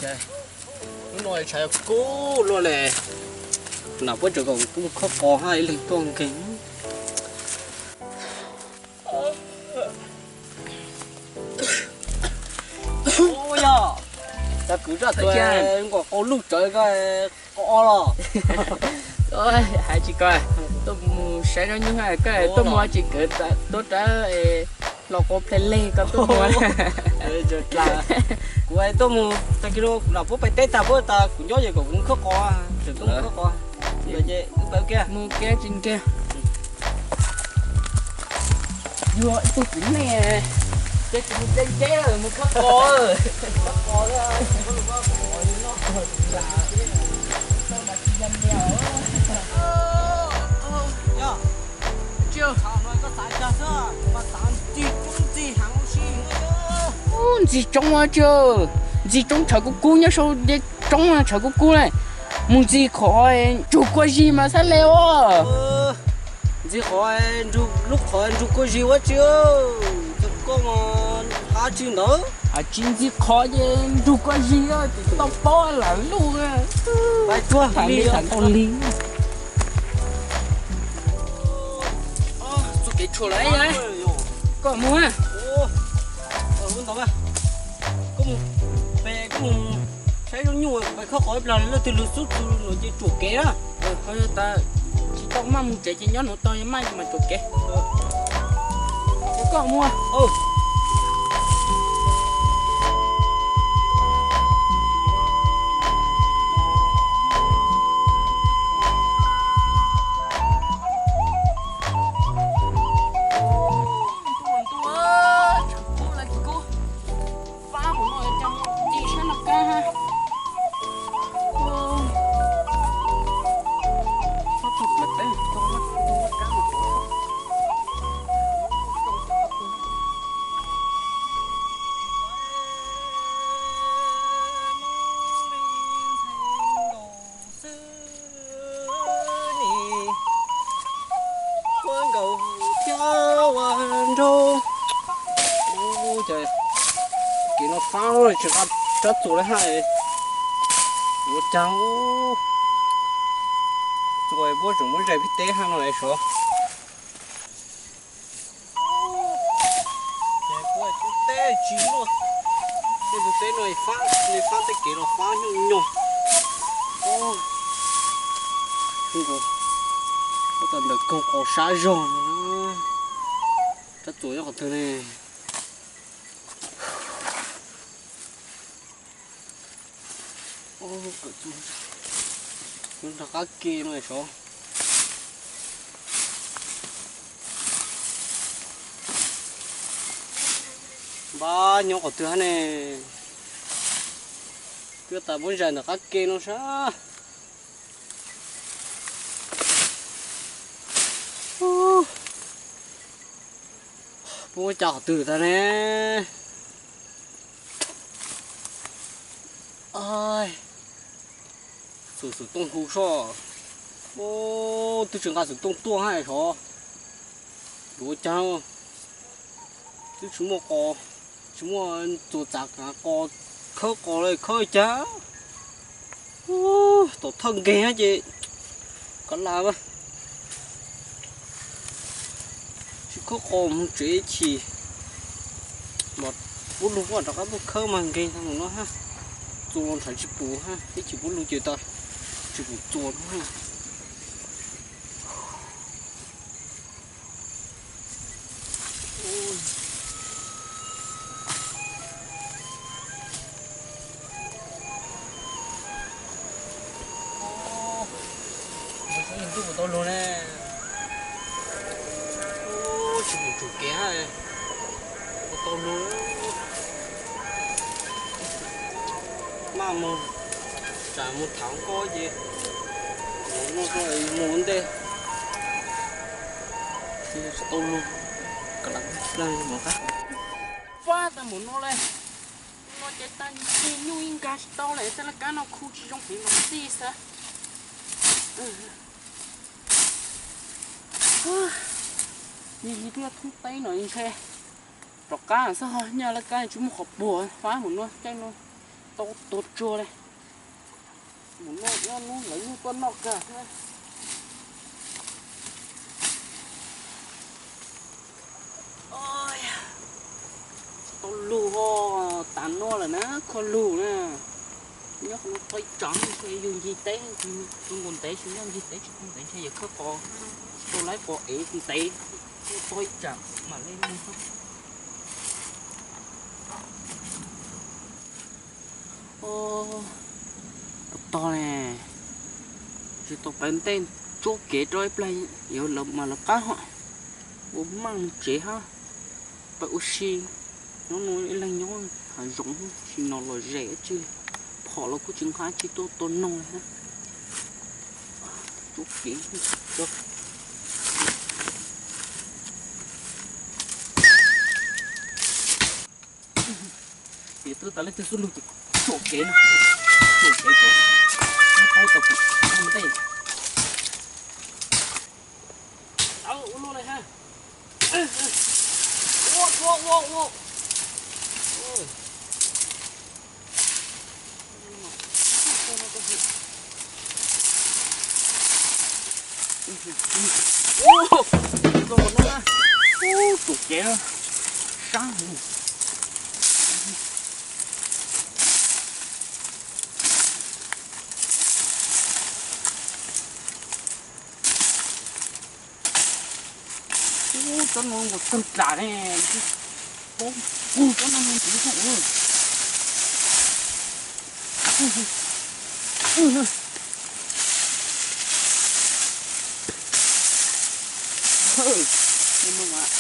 Hnub no tshav kub luaj ne, nam puab tseem kom kuv mus khawb qos hab ib leeg tuaj nkeeg. Ua yog, cas kwv zaj tuaj nkaus qau luj tsawv koj qos los? Hais tsis koj, tuaj mus saib zaub nyuj, koj tuaj mus tsis kwv tuaj rawv los qau ple leg koj tuaj mus. Kuv tuaj mus tag kis no nam puab pais teb tag puab tas kuv nyob ces kom kuv mus khawb qos, tseem tuaj mus khawb qos. Mus kiag tsis nkeeg. Yog ib tug txiv neej ces kuv mus nce nceb mus khawb qos. Ntxim tsoob a, ntxim tsoob tshawv kub kub nyob saum dej tsoob tshawv kub kub ne. Mus ntxig qhov ntsug kua zis mas xab le ua. Ntxig qhov, lub qhov ntsug kua zis ua tsi, koj qab tsi ntawd. Tsis ntxig qhov ces ntsug kua zis ces tau paub lam luj. Pais tuag li. Txoj kev tshuam lawm, koj mus. Koj mus, koj mus saib zaub nyuj, kuv pais khawb qos ib plag, leej twg lug xub txug nuav ces tsuam kev na. Tsis tau maj mus tsev ces nyob nuav tau, yog maj mas tsuam kev. Ces koj mus. Ntuj, ntuj, tshav kub lawm kub. Fab hauv no cas mus ncig sab no kab ha. Ua nkaus thiab ua nraug. Ub, ces kev no fab lawm, tsis nqa rab txuas lawm hab. Ua cas txuas puab tseem muab zais peb teb hab no es sov. Ces kuv tub teb tsis muaj, tej tug teb no fab, nej fab tej kev los fab nyuj nyog. Ub, tas ntawm koog qos sab zog, rab txuas nyob qhov twg ne? Nrog qab ke no sov. Npab nyob qhov twg hab ne? Twb tas muab zais ntawm qab ke no sab. Puab muab coj qhov twg tag ne? Xum xum tooj hu soj. Ub, twb tsis nqa xum tooj tuaj hab sov. Yuav ua cas twb tsis muaj qos, tsis muaj txuas txav kav qos, khawb qos los khawb cas. Ub, tom thawj nkeeg hab ces kov laj mas. Tsis khawb qos mus tsev chim. Mas puab lug kuj rov qab tuaj khawb mas nkeeg tag mus no hab. Txuas los ntshav tsis pum hab, ib chim puab lug ces tas tsis pum txuas no hab. Mus saib ntuj puas tau lug ne. Tsis pum tsuam kev hab, puas tau lug. Maj mus, tsam mus thaum koj ces mus ua ntej. Tsis tau lug, kav lam plaws mus qab. Fab tas mus no le, no ces tag nyuj ib nkag tsis tau le, tej laj kab no khu tsis zoo heev los xij xwb. Yog yig twb thoob teb no ntshe rov qab xwb ho, nyaj laj kab tsis muaj qhov puag fab mus no caij no. Tau tuag tsuag li. Mus noj ib hnub lawv nyuj tuaj noj kag thiab. Tau lug ho tas noj lawm na, kho lug na. Nyob qhov no tau ib tsam ntshe yug ncig teb, tus nkaus ntev tsis nyob ncig teb tsis tau ntev ntshe yawg khawb qos, tau laib qos ev ntev, tau ib tsam mam li mus. Tog ne, tsis tau pawv ntej, tsuab kev rau ib plag yuav mas lawv qab hos. Ua maj mus tsev hab, pawv ua si. Nyob no ib leeg nyob hav zoov, sim no los zem dab tsi li, phom los kuj tsis nqa dab tsi tuaj tua noog li hab. Tsuab kev. Tias twb tas leej twg xub lug ces tsuam kev no, tsuam kev kom paub tau kuv ntej. Tawv ua luaj li hab. Ua ua ua ua. Tus kev sab. Ub, tsob no nkaus tawg dlam ne. Ub, tsob no nkaus ntxiv xwb. Mus mas,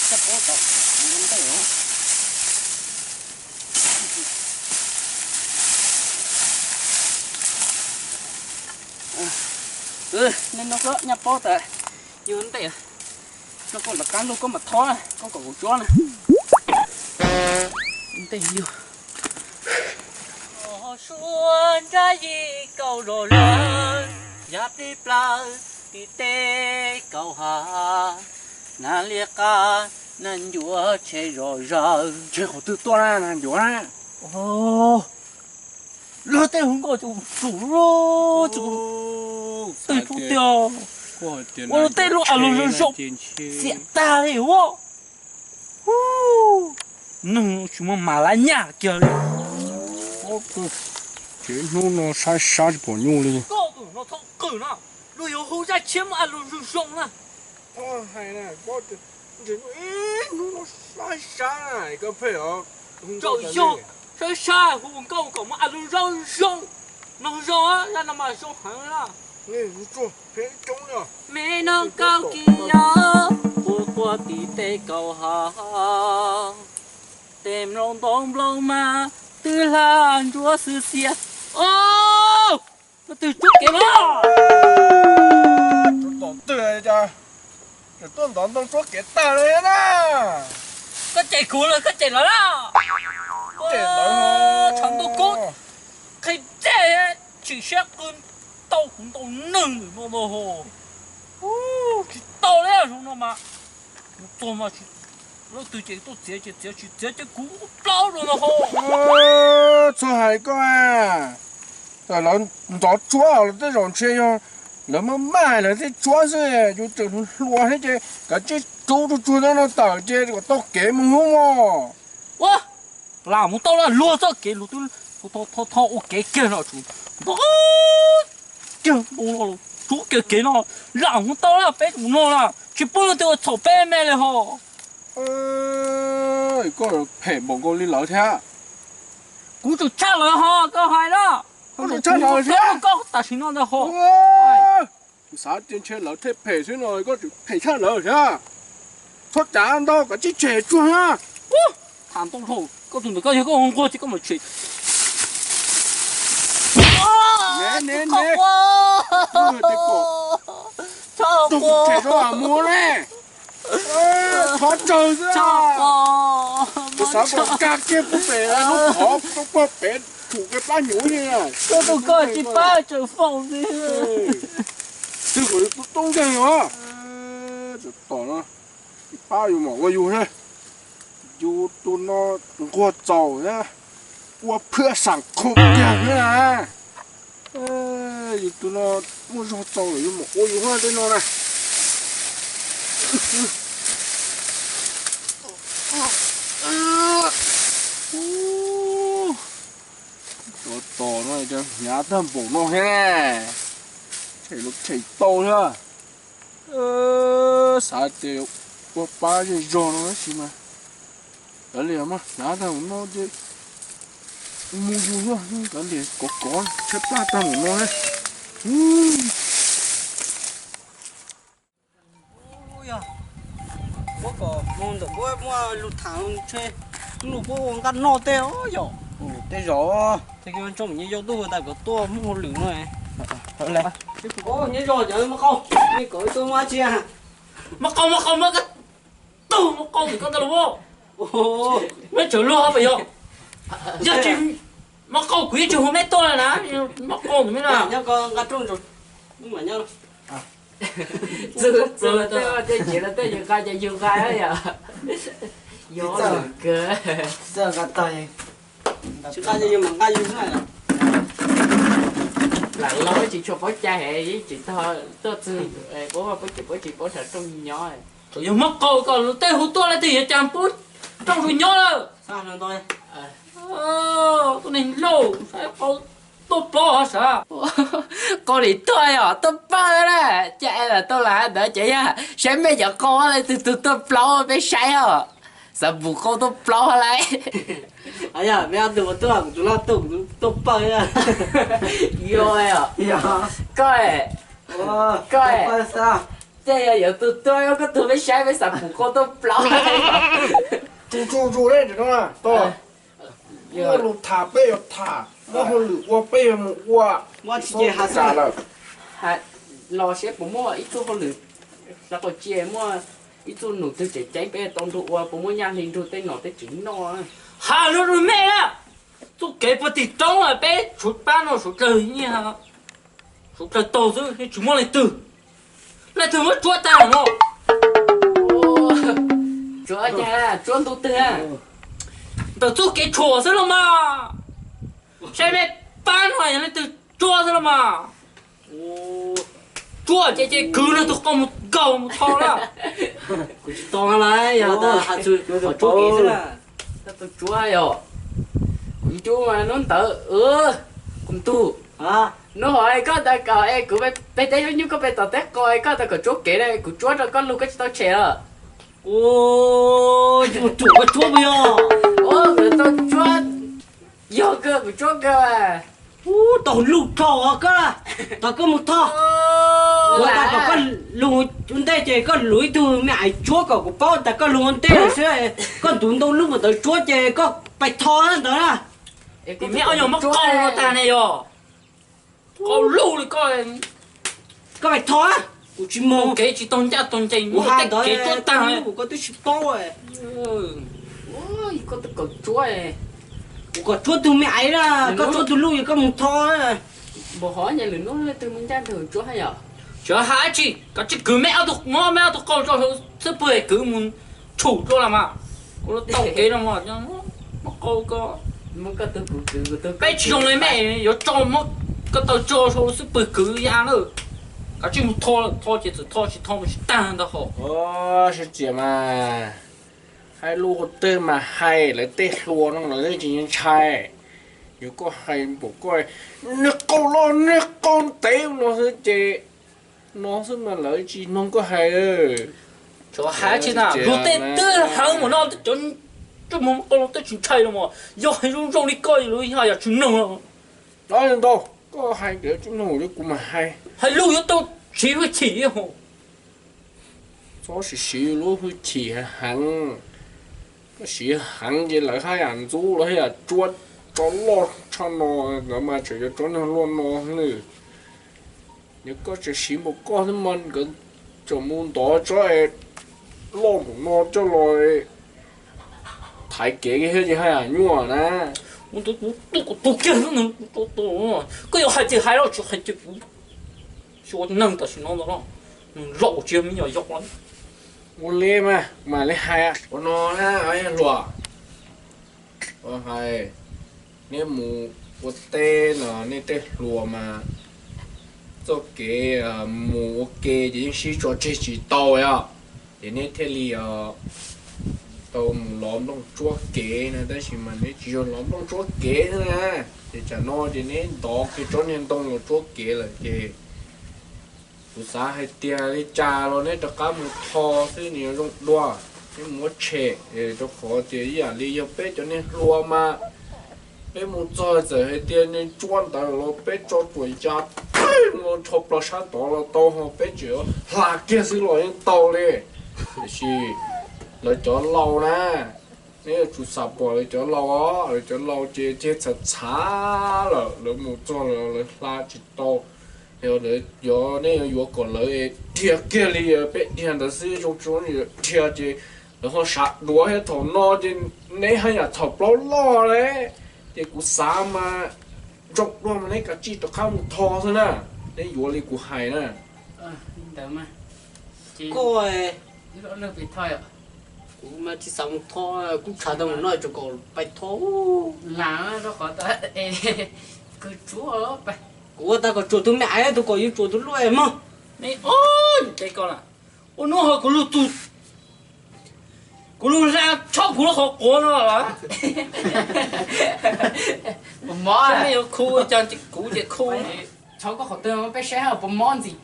txhob pob tom ntej os. Nej noj koj nyaj paub tas yug ntej, noj koj lawv qab lug koj mam thob, koj kom kuv tsuab na. Ntej yug. Suab nrab yij kaum zog lawm, yaj plig plaws tim teb kaum hav, nag liab qab nag ncuav tshe zom zaws. Ntshe qhov twg tuaj na nag ncuav na. Luag tej hu nkauj tus tus twg tiag, ua luag tej lub a lug zoo zoo, xiam tag li ua. Neeg tsis muaj mas lab nyaj kiag li. Ces hnub no saib sab tsis pom nyuj li. Koj tus no txhob qw na, luag yuav hu zaj tshiab muaj a lug zoo zoo na. Ib hnub no saib sab na, koj pheej os. Tsaum yog saib sab hu nkauj kom muaj a lug zoo zoo. Noog zoo, zaj no mas zoo heev na. Me noog kaub kis yos, quaj quaj tim teb kaum hav. Tej nplooj ntoo nplooj mas twb hla ntsuab xwb xiab. Os, koj twg tsuab kev los? Tsuab tom twg, tseem tuaj ntov ntoo tsuab kev tag li na. Koj cem kuv los koj cem lawv na? Tshav ntuj kub qhib dej, tshwm siab qw ntau kuv ntau neeg ntawm no ntag hos. Tsis tau li zoo no mas, mus txog mas leej twg ces tuaj txiav ces txiav, tsis txiav ces kuv plaub rau ntag hos. Txhob hais koj, lawv ntov tsuab los tej zaum ntshe yog lawv maj maj lawv tej tsuab xwb, yus tseem hluas thiab ces kav tsij rub tsuag tsuag no tawm ces kom tau kev mus hub mog. Ua, lam mus tau lawm, luag txoj kev luag twb tho tho ua kev kiag no tsum ntov kiag ntoo no los tsuab kiag kev no, lam mus tau lawm peb tus no na, tsis pub leej twg ua txhaum peb me li hos. Koj phem npaum nkaus li lawv thiab. Kuv tseem tshaj lawv hos koj hais na. Koj tseem tshaj lawv thiab. Koj tam sim no ntag hos. Kuv xav tias ntshe lawv thiaj phem xwb no koj tseem phem tshaj lawv thiab. Txhob cav ntau, kav tsij tshem tsuag na. Tham ntau dhau, koj tus ntawd koj yog koj nquag ces koj mam tshem. Ne ne ne, tshem rau mus ne. Thov tsawg xwb. Kuv xav kom kag kiag pub pem lub qhov pog pem tshum kiag plab hnyuv li. Koj tus koj tsis pab tsawm foom xwb. Twg kom yus tub tub nkeeg os. Tom no tsis pab yus mam ua yus thiab. Yus tus no nquag txaus thiab. Ua phwj xam khum kiag na. Yus tus no muaj zog txaus lawm yuav mus ua yus tej no na. Ua tos no hnyav tag npaum no thiab, tshem los tshem tau thiab. Xav tias ua pab zej zog no tab sis mas kav liam mas hnyav tag npaum no ces mus yus xwb, kav liam kov kov tshaib plab tag npaum no thiab. Puab kom mus ntawm puab muaj lug tham ntshe, lug puab ua nqaj noj tej os yom. Tej zaum tag kis tsoo me nyuam yaus tuaj tas kom tuaj muaj hauj lwm no. Nyob zoo cov mab qau, nej kom tuaj muab tsi? Mab qau, mab qau, mab qau, tug mab qau ntawm koj ntawd los. Meb tseem luag pas yog? Yog tsis mab qau kuv yeej tsis hu meb tuaj na. Mab qau ntawm meb na. Txug tej, tej yus nqa ces yus nqa yom. Yog kawg. Lam los tsis tshua paub cai heev, yeej tsis tau tuaj txug, paub paub tsis paub tsis paub nrhav rooj nyob. Thaum yog muab qau kom luag tej hu tuaj leej twg yuav cas pub rooj hlua nyob lawm. Tuaj neeg lauj, saib qau tuaj plaub sav. Qau li tuaj yom, tuaj pawg na. Cas es lam tau lam ntawd ces yog saib mej cov qau leej twg tug tuaj plaub peb saib os. Xav pum qau tuaj plaub lawm. Yog mej ob tug tuaj, kuv tus loj tuaj, kuv tuaj pawg. Yog, koj, koj, tej yog yuav tug tuaj, koj tug peb saib peb xav pum qau tuaj plaub. Tsuj tsuj tsuj le no, muaj lus tham peb yuav tham, muaj hauj lwm ua peb yuav mus ua. Los saib puas muaj ib txuj hauj lwm, xav qhov cia muaj ib txuj num twg tseem ceeb peb tau nrug ua, puas muaj nyaj hli nrug tej nom tej tswv noj. Has lug rua mej na, txuj kev puag tim roob peb suav pab no suav dlawg nyiaj, suav dlawg taug xwb tsis muaj leej twg. Leej twg muab tsuab tag no? Tsuab, tsuab ntu twg? Ntawm txuj kev tshuam xwb los mas. Saib mej pab no yog leej twg tsuab xwb los mas. Tsuab ces ces kwv leej twg qau mus nkaug mus tho na. Kuv tsis tau na, yog tas has txug qhov tsuab kev xwb na. Tsuab yog kuv cub mas hnub ntawd, kuv ntug, hnub hov koj tas kom es kuv peb teb nyuj nyuj koj peb tom teb qos es koj tas kom tsuab kev na, kuv tsuab rau koj lug koj tsis tau tshem lawm. Ua, yuav tsum koj tsuab puas yog? Tau tsuab, yog kawg kuv tsuab kawg. Ub, tau luj dhau koj, tau koj mus tho. Kuv tas kom koj lug ua ntej ces koj lug ib tug me aiv tsuab kom kuv paub tas koj lug ua ntej xwb. Koj ntuv ntau lub mus ntawd tsuab ces koj pais tho ntawd na. Tim mej ob nyuag muab qau tag ne yog. Qau luj li koj. Koj pais tho, kuv tsis mus. Kev tsis tau ncaj tau ncees, kuv muab hais tej ntawd kev tsuab tag. Koj twb tsis paub. Koj twb kom tsuab, kuv kom tsuab tug me aiv na, koj tsuab tug luj es koj mus tho. Npaum hov nyaj lwm hnub leej twg muaj ncaj nraim tsuab yom. Tsis has dab tsi, koj tsis kwv mej ob tug, muab mej ob tug qau tso hauv xub pwg kwv mus tshum dua los mas. Kuv los tau kev no mas, muab qau ko. Peb tsis zoo li mej yuav tso muab koj taw tso hauv xub pwg kwv ya na. Koj tsis mus tho, tho ces txawm tho, tsis tho mus tsis tag ntag hos. Sib txias mas, hais lus qhov twg mas hais lawv tej hluas no lawv tsis ntshai. Yog koj hais npaum koj, niag qau loj niag qau ntev no xwb ces, no xwb mas lawv tsis mloog koj hais. Tsuas hais tsis na, luag tej twb hais mus no, cov tub mus qau twb tsis ntshai los mas, yog hais zoo zoo li koj lawv yog yam tsis mloog. Ntau, koj hais cov tsis mloog li kuv mas hais. Hais lus yuav tau siv hwj chim. Txhob siv siv lub hwj chim heev. Koj siv heev ces lawv haj yam ntxub, lawv haj yam tsuab tso loj tshaj no, nkawd mas tseem yuav tsuab niag loj no xwb. Yog koj tseem siv npaum koj xwb mas nkawd tseem mus ntov tsob loj npaum no coj los thaiv kev thiab ces haj yam nyuaj na. Koj yuav hais ces hais los tsis hais ces kuv tsis ua neeg tam sim no ntag. Nws zaum tsis yog me nyuam yaus. Ua li mas mam li hais ua no na, hluas. Hais Neb mus ua teb no nej tej hluas mas txoj kev mus ua ke ces yeej sib tso tseg tsis tau os, ces neb thiaj li tau mus lov nplooj tsuab kev na, tab sis mas neb tsis yog lov nplooj tsuab kev xwb na, ces tsam no ces neb ntov kiag tsob niag ntoo los tsuab kev lawm ces kuv xav hais tias li cas los neb rov qab mus tho xwb nws yuav zoo dua, neb mus muab tshem, rau qhov tias ib yam li yog peb cov niag hluas mas peb mus txog txawm hais tias nws tsuab ntawd los peb tso tsuam ya pw no rho plaws sab tod los tau, ho peb tseem hla kiag xwb los yeej tau li. Tiam sis lawv cov laus na, neb yuav tsum xav pom lawv cov laus os, lawv cov laus ces ceg txhav txhav lawm, lawv mus txog lawv hla tsis tau. Yog lawv, yog neb yuav yuav kom lawv dhia kiag li peb dhia ntawd xwb zoo tsuav dhia ces lawv ho sawv duav thiab. Thaum no ces neb haj yam txhaum plaub loj li, ces kuv xav mas zoo dua mas neb kav tsij rov qab mus tho xwb na, neb yuav li kuv hais na. Koj, kuv mas tsis xav mus tho, kuv tshav tau mus no tseem kom pais tho. Kuv ua tau kom tsuas tus me aiv, tus kom yuav tsuas tus luaj mog. Ua nub ho kuv lub tug, kuv lub hla chob kuv lub qhov quav no los. Puas mob? Kuv ces khu. Tshov koj qhov twg peb saib puas mob ntxim,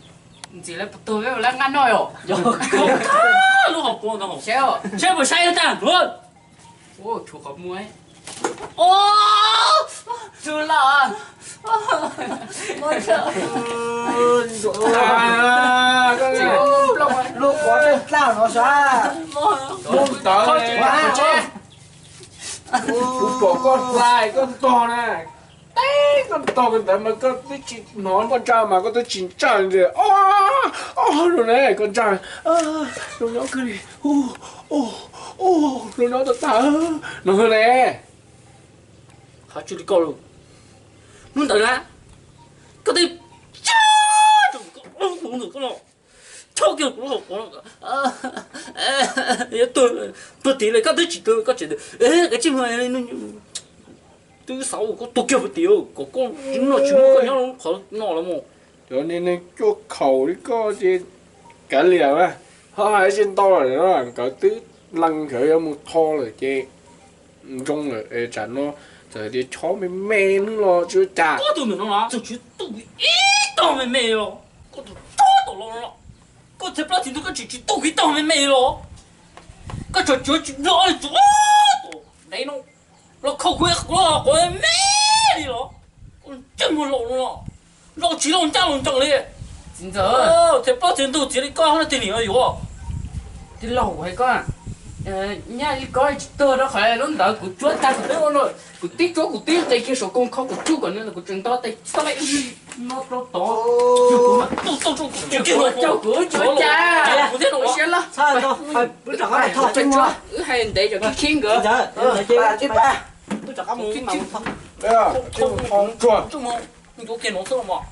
ntxim lawv puas tuag peb ua lab nqaj noj os. Lub qhov quav no saib puas saib tag. Tshuav qhov muag. Tug loj. Lub qhov tej dlaj no sav. Mus ntawd, kuv pom koj hla koj ntog na, teb koj ntog koj ntawd mas koj twb tsis hnov koj ntsaj mas koj twb tsis ntsaj li. Ob, ob, no ne koj ntsaj, zoo nyob kawg li. Zoo nyob tag tag no ne. Qhov tsis li koj lus, hnub ntawd na koj twb ntsaj rau kuv, koj ntawm koj no, chob kiag kuv lub hauv paus no, tuag tid li koj twb tsis tuag koj tseem kav tsij mus. Twb xav ua koj tuag kiag puag tim kom koj tsis noj tsis muaj koj nyob qhov no los mas. Cov niag neeg cuaj khaum li koj ces kav liam mas, ho hais tsis ntau lawm, nkawd twb lees nkawd yuav mus tho lawm ces zoo lawm. Tsam no txawm tias chob me me hnub los tsis ua cas. Koj tus ntawm no na txawm tsis tuaj kuv ib tog me me los, koj tus chob tom los no, koj txhais plaub txhais ntug koj tseem tsis tuaj kuv ib tog me me los, koj tseem tsis los li tsuav tom ntev no los khau kuv kuv los quav me li los, koj ntsej muag laus no los, laus tsis laus ncaj laus ncees li. Txiv ntxawm, txhais plaub txhais ntug txiv li koj no tej niam yuav. Tij laug, kuv hais koj, nyaj li koj tsis tuag rau qhov lub ntawd kuv tsuab tag kuv twb ua no, kuv tib tsuab kuv tib nqis kiag saum koog kho kuv tsuj kom nws kuv tseem nto tes txoj me no rau tod. Kuv mas tuaj tau rau kuv tsis kiag los caug kuv tsis ua cas. Kuv thiab no siab loj. Wb hais ntev cov khib khib nkawd. Tsuag kiag no xwb los mas.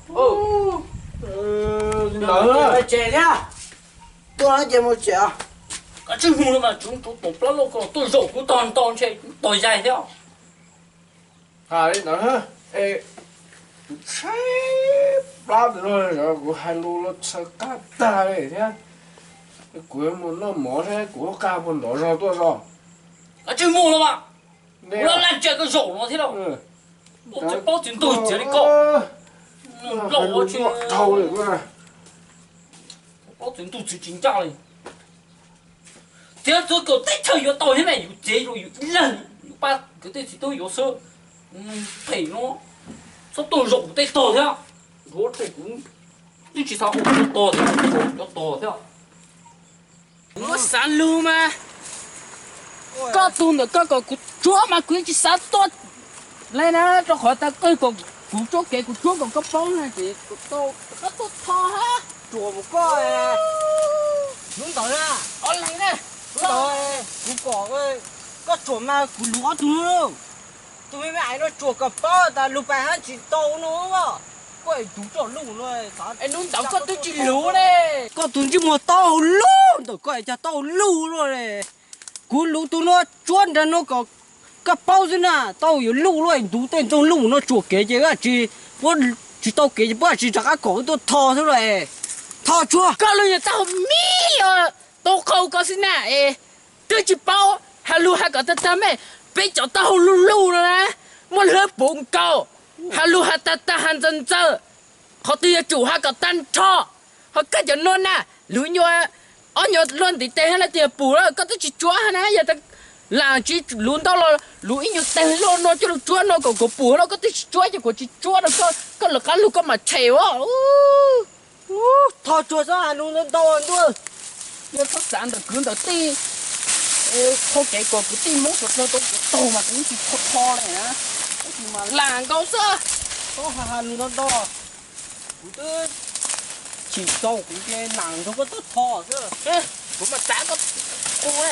Ntawd tsev thiab. Tuaj ces mus tsev. Koj tsis mus los mas tsuv tsuv tom plab lauj, koj tuaj zaum kuv tog nto ntshe tog yaig thiab. Hais li ntawd, kuv tshaib plab no, kuv hais lus los txhawv qab tag li thiab. Kuv yuav mus noj mov thiab kuv lub qab puas ntov zog tuaj zog. Koj tsis mus los mas. Kuv laj laj ntsia koj zaum no thiab lauj. Txiv paub txiv ntug txiav li koj. Nplaum ua tsis dhau li koj. Paub txiv ntug txiv tsis ncaj li. Txiav txog kom teb chaws yuav tau thiab ne, yus txiav yus ib leeg, yus pab kwv tij txiv tub yuav xwb. Phem no, txhob tuaj zaum kuv tej tog thiab. Nruav rau kuv twb tsis xav ua kuv tog thiab, cov tog thiab. Kuv xav lug mas, koj tus ntawm koj kom kuv tsuab mas kuv tsis xav tuaj li na, rau qhov tas koj kom kuv tsuab kev kuv tsuab kom koj paub na ces kuv tau rov qab tuaj tho hab. Tsuas mus koj, hnub ntawd na, ob leeg na, kuv kom koj tsuas mas kuv lug ob tug, tus me me ais no tsuas kom paub tas lug pais hab tsis tau no, koj es tus tso lug no. Es hnub ntawd koj twb tsis lug ne. Koj tus ntsej muag tau lug ntawm koj es cas tau lug luaj ne. Kuv lug tus no tsuab nrag no kom Koj paub xwb na, tau yuav luj luj ntuv tej ntxoog luj no tsuam kev ces tsis, puab tsis tau kev ces puab tsis rov qab kom wb tuaj tho xwb los. Tho tsuag. Koj lub nyuag taub hau mib os, tau qau koj xwb na es. Twb tsis paub, has lus has kom tag tag mej, peb cov taub hau luj luj no na, muaj hlwb puv nkaus, has lus has tag tag has ntxaws ntxaws, qhov twg yuav tsum has kom tag nrho. Ho koj cov no na, luv nyuag, ob nyuag luaj ntiv tes hab leej twg yog pum lawm koj twb tsis tsuab hab na, yog tas lam tsis luv ntau los luv ib nyuag teg luaj no coj lug tsuab no kom kuv pum no koj twb tsis tsuab ces kuv tsis tsuab rau koj, koj lawv qab lug koj mam tshem os. Tho tsuag txhob has lus ntau ntau ntuj. Yog txhob xav ntawm kwv ntawm tij, qhov kev kom kwv tij Hmoob suav dlawg tau kuv taug mas kuv tsis tho tho li na, tab sis mas lam nkaus xwb. Txhob has has lus ntau ntau, kuv twb chim txaus kuv ces nam nrog koj tuaj tho xwb. Kuv mas xav koj qus na.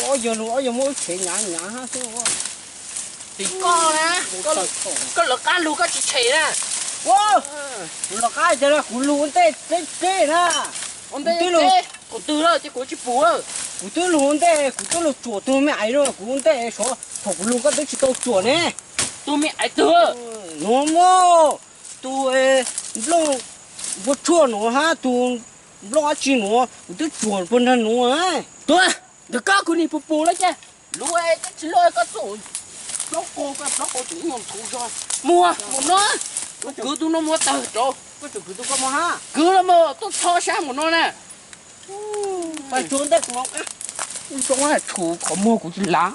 Ob yawg lug ob yawg muab wb tshem hnyav hnyav hab xwb. Tim koj na, koj lawv qab lug koj tsis tshem na. Kuv lawv qab tias kuv lug ua ntej teb teb na. Ua ntej teb qhov twg lawm ces kuv tsis pum. Kuv twb lug ua ntej, kuv twb lug tsuam tug me aiv no, kuv ua ntej sav, thaum kuv lug koj twb tsis tau tsuam ne. Tus me aiv twg? Nuav muaj tus nplooj npua tshuaj nuav hab tus nplooj dab tsi nuav, kuv twb tsuam puag nrag nuav. Tuag, ntawm koj kuv nim pum pum lawm ces. Lub tsis luaj koj txuj plaub qau, koj plaub qau tseem ib nyuag nthuv zog. Muag mus no, kwv tus no muag tawg rau. Koj tseem kwv tus koj muag hab. Kwv los mas tuaj tho sab mus no na. Pais tsuag ntej kuv los qab. Zoo tshum qhov muag kuv tsis lav.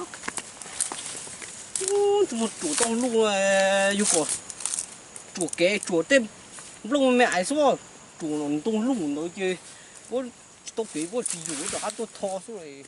Tsuas tsuam tau luj, yug kom tsuam kev tsuam tej nplooj me aiv xwb, tsuam ntoo luj ntawd ces puab tsis tau kev puab tsis yug rov qab tuaj tho xwb.